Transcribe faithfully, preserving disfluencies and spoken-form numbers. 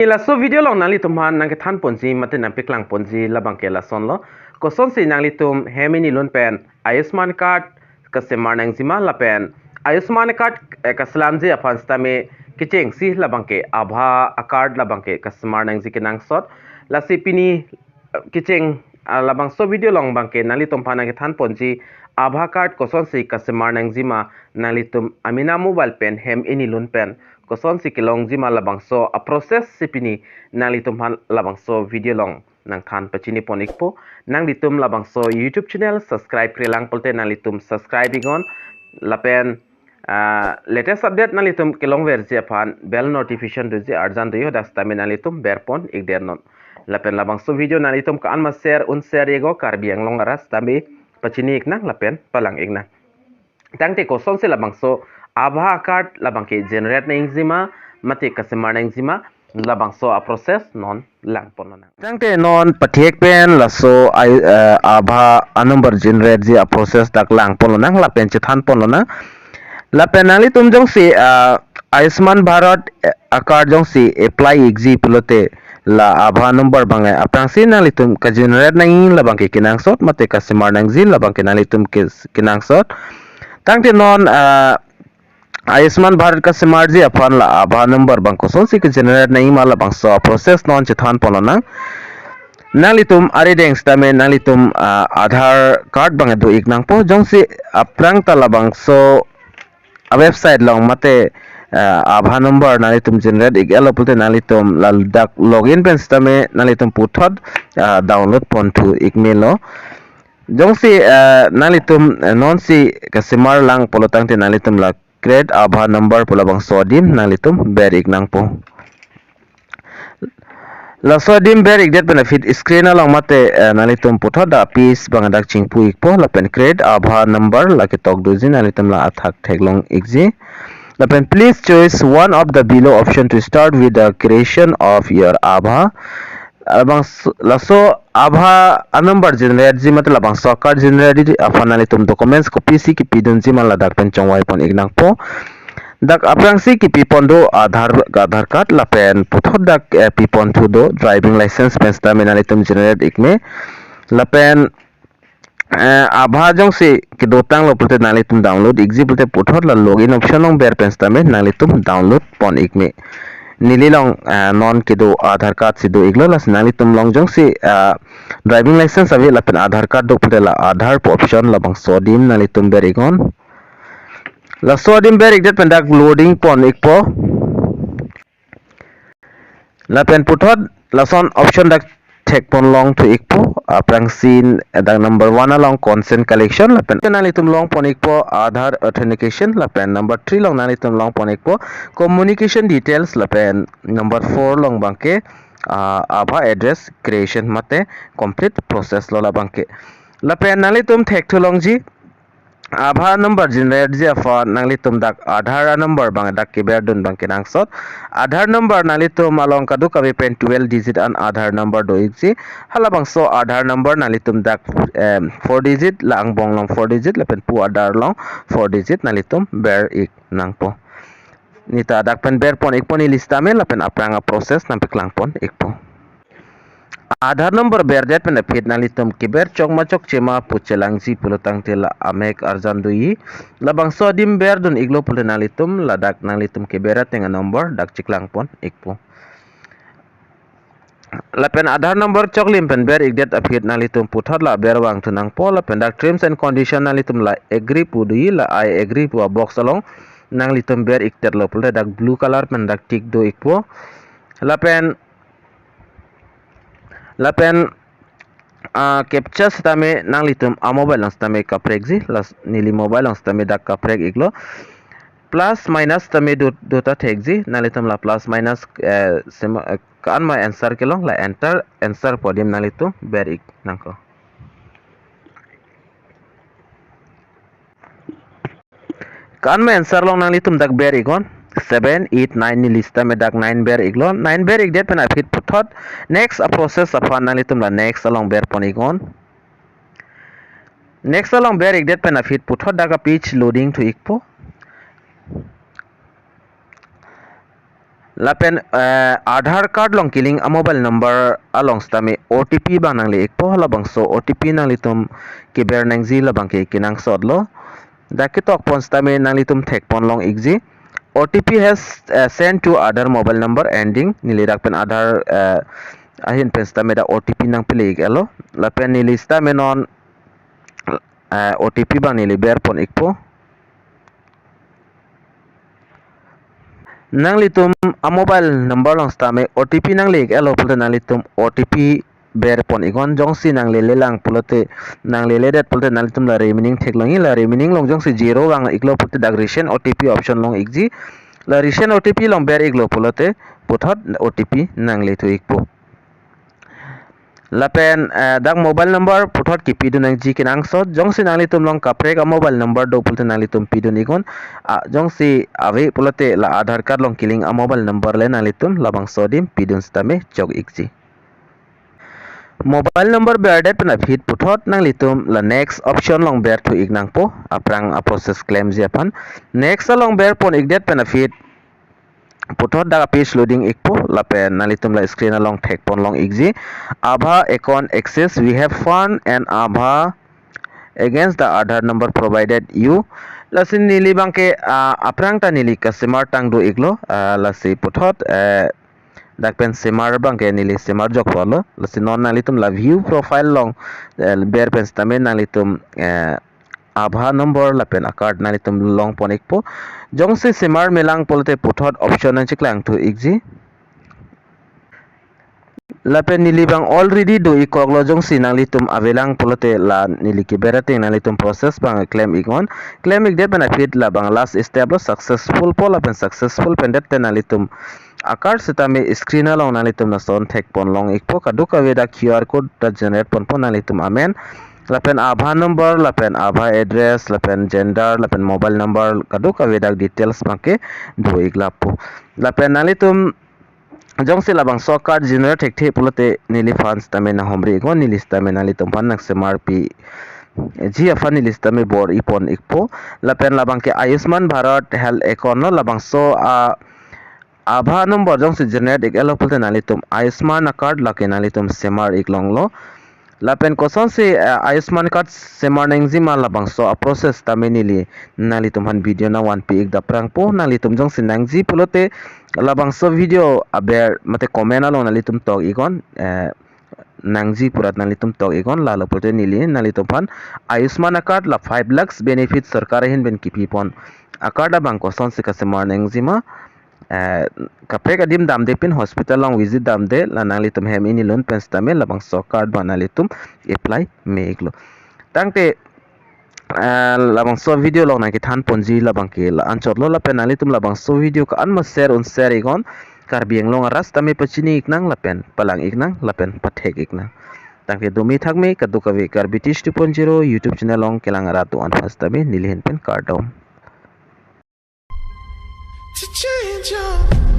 Laso video along nanglitum aphan nangkethan ponji mate nangpeklang ponji labang ke lasonlo. Kosonsi nanglitum hem ini lun pen Ayushman card kasemar nangjima lapen Ayushman card, eh, kaselamji aphan sitame kechengsi labang ke ABHA a-card labang ke kasemar nangji kenangsot. Lasi pini, eh, kecheng, ah, labangso video along abang ke nanglitum aphan nangkethan ponji ABHA card kosonsi kasemar nangjima, nanglitum amena mobile pen hem ini lun pen kosonsi kelongjima labangso a-process si pini nanglitum aphan labangso video along nangthan pachini pon ikpo. Nanglitum labangso YouTube channel subscribe-re lang pulote nanglitum subscribe iknon lapen, ah, latest update nanglitum kelongverji aphan bell notification doji arjan do yo, dak sitame nanglitum ber pon ikdet non. Lapen labangso video nanglitum ko-an ma share un share iknon, Karbi Anglong arat sitame pachini iknang lapen palang iknang. Tangte kosonsi labangso ABHA card labang ke generate nangjima mate kasemar nangjima, labangso a-process non lang pon lonang. Tangte non pathek pen laso ai, eh, ABHA a-number generate ji a-process dak lang pon lonang lapen chethan pon lonang. Lapen nanglitum jongsi, ah, Ayushman Bharat, eh, a-card jongsi apply ikji pulote la ABHA number abang, eh, aphrangsi nanglitum ka-generate nangji labang ke kenangsot mate kasemar nangji labang ke nanglitum ke kenangsot. Tangte non, ah, Ayushman Bharat kasemarji aphan la ABHA number abang kosonsi ka-generate nangjima labangso a-process non chethan pon lonang. Nanglitum arideng sitame nanglitum, ah, Aadhaar card abang do ik nangpo. Jongsi aphrang ta labangso a-website along mate, ah, ABHA number nanglitum generate ik-etlo pulote nanglitum ladak login pen sitame nanglitum puthot, ah, download pon thu ik melo. Jongsi, ah, nanglitum, ah, nonsi kasemar lang pulo tangte nanglitum la create ABHA number pu labangso adim nanglitum ber ik nangpo. Laso adim ber ikdet pen aphi screen along mate, eh, nanglitum puthot dak page abang dak chingpu ikpo lapen create ABHA number la ketok doji nanglitum la athak theklong ikji. Lapen please choose one of the below option to start with the creation of your ABHA. Labangso, laso ABHA a-number generate ji mate labangso a-card generate ji aphan nanglitum documents kopisi kipidunji ma ladak pen chongvai pon ik nangpo. Dak aphrangsi kipi pon do Aadhaar, Aadhaar card lapen puthot dak, eh, pi pon thu do driving license pen sitame nanglitum generate ik me. Lapen, eh, ABHA jongsi kedotanglo pulote nanglitum download ikji pulote puthot la login option along ber pen sitame nanglitum download pon ik me. Neli along, eh, non kedo Aadhaar card si do iklo, lasi nanglitum along jongsi, eh, driving license ave lapen Aadhaar card do pulote la Aadhaar pu option labangso adim nanglitum ber iknon. Laso adim ber ikdet pen dak loading pon ikpo. Lapen puthot lason option dak thek pon long thu ikpo, aphrangsi dak number one along consent collection lapen nanglitum long pon ikpo Aadhaar authentication lapen number three along nanglitum long pon ikpo communication details lapen number four along abang ke, ah, ABHA address creation mate complete process lo labang ke. Lapen nanglitum thekthu longji ABHA number generate ji aphan nanglitum dak Aadhaar number abang dak keberdun abang kenangsot. Aadhaar number nanglitum along kadokave pen twelve digit an Aadhaar number do ikji. Halabangso Aadhaar number nanglitum dak, em, four digit la angbong along four digit lapen pu adar along four digit nanglitum ber ik nangpo. Neta dak pen ber pon ikpo neli sitame lapen aphrang a-process nangpeklang pon ikpo. Aadhaar number berdet pen aphi nanglitum keber chok ma chokche ma pu chelangji pulo tangte la amek arjan doji. Labangso adim berdun iklo pulote nanglitum ladak nanglitum keber ateng a-number dak cheklang pon ikpo. Lapen Aadhaar number choklim pen ber ikdet aphi nanglitum puthot la ber vang thu nangpo lapen dak terms and condition nanglitum la agree pu doji, la I agree pu a-box along nanglitum ber iktetlo pulote dak blue color pen dak tick do ikpo. Lapen, lapen, ah, captcha sitame nanglitum a-mobile along sitame kaprekji, la neli mobile along sitame dak kaprek iklo. Plus minus sitame do, do ta thekji, nanglitum la plus minus, eh, sema, eh, ko-an ma answer kelong la enter answer pu adim nanglitum ber ik nangkok. Ko-an ma answer along nanglitum dak ber iknon. Seven, eight, nine, neli sitame dak nine ber iklo. Nine ber ikdet pen aphi puthot next a-process aphan nanglitum la next along ber pon iknon. Next along ber ikdet pen aphi puthot dak a-page loading thu ikpo. Lapen eh, Aadhaar card along kelink a-mobile number along sitame O T P abang nangle-ikpo, labangso O T P nanglitum keber nangji labangke kenangsot lo. Dak ketok pon sitame nanglitum thekpon long-ikji. O T P has eh, sent to Aadhaar mobile number ending, neli dak pen Aadhaar eh, ahin pen sitame dak O T P nangpile-ik-et lo. Lapen neli sitame non eh, O T P abang neli berpon-ikpo. Nanglitum a-mobile number along sitame O T P nangle-ik-et lo pulote nanglitum O T P berpon-iknon. Jongsi nanglele lang pulote, nangleledet pulote nanglitum la remaining theklongji, la remaining along jongsi zero vang-iklo pulote dak resend O T P option long-ikji. La resend O T P along ber-iklo pulote puthot O T P nanglethu-ikpo. Lapen eh, dak mobile number puthot kepidun nangji kenangsot. Jongsi nanglitum along kaprek a-mobile number do pulote nanglitum pidun-iknon. Ah, jongsi ave pulote la Aadhaar card along kelink a-mobile number le nanglitum labangso adim pidun sitame chok-ikji. Mobile number berdet pen aphi puthot nanglitum la next option along berthu-ik nangpo, aphrang a-process klemji aphan. Next along berpon-ikdet pen aphi puthot dak a-page loading-ikpo, lapen nanglitum la screen along thekpon long-ikji. ABHA account access, we have fund and ABHA against the Aadhaar number provided you. Lasi neli abangke ah, aphrang ta neli kasemar tang do-iklo, ah, lasi puthot eh, dak pen semar abangke neli semar jokpo lo. Lasi non nanglitum la view profile along eh, ber pen sitame nanglitum eh, ABHA number lapen a-card nanglitum longpon-ikpo. Jongsi semar melang pulote puthot option nangcheklangthu-ikji. Lapen neli abang already do-ikkoklo, jongsi nanglitum avelang pulote la neli keber ateng nanglitum process abang klem-iknon. Klem-ikdet pen aphi labang last step lo, successful po, lapen successful pen det pen nanglitum a-card sitame screen along nanglitum lason thekpon long-ikpo, kadokave dak Q R code ta generate ponpo nanglitum amen. Lapen ABHA number, lapen ABHA address, lapen gender, lapen mobile number, kadokave dak details abangke do-ik lapo. Lapen nanglitum jongsi labangso card generate thekthe pulote neliphan sitame nanghumri-iknon, neli sitame nanglitum aphan nangsemarpiji aphan neli sitame bor-ipon-ikpo. Lapen labangke Ayushman Bharat Health Account lo, labangso a ABHA number jongsi generate-ik-et lo pulote nanglitum Ayushman a-card lake nanglitum semar-ik longlo. Lapen kosonsi eh, Ayushman card semar nangjima labangso a-process sitame neli nanglitum aphan video nangvanpi-ik daprangpo. Nanglitum jongsi nangji pulote labangso video aber mate comment along nanglitum tok-iknon, eh, nangji purat nanglitum tok-iknon, lalo pulote neli nanglitum aphan Ayushman a-card la five lakhs benefit sorkar ahin pen kepipon a-card abang kosonsi kasemar nangjima, eh, kaprek adim damde pen hospital along visit damde la nanglitum hem inilun pen sitame labangso card abang nanglitum apply me-iklo. Tangte eh, labangso video along nangkethanponji labangke la-anchot lo, lapen nanglitum labangso video ko-an ma share un share-iknon, Karbi Anglong arat sitame pachini-iknang lapen palang-iknang lapen pathek-iknang. Tangte dome thakme, kadokave Karbi Teach two point zero YouTube channel along kelang arat do-an aphan sitame neli ahin pen kardom. To change your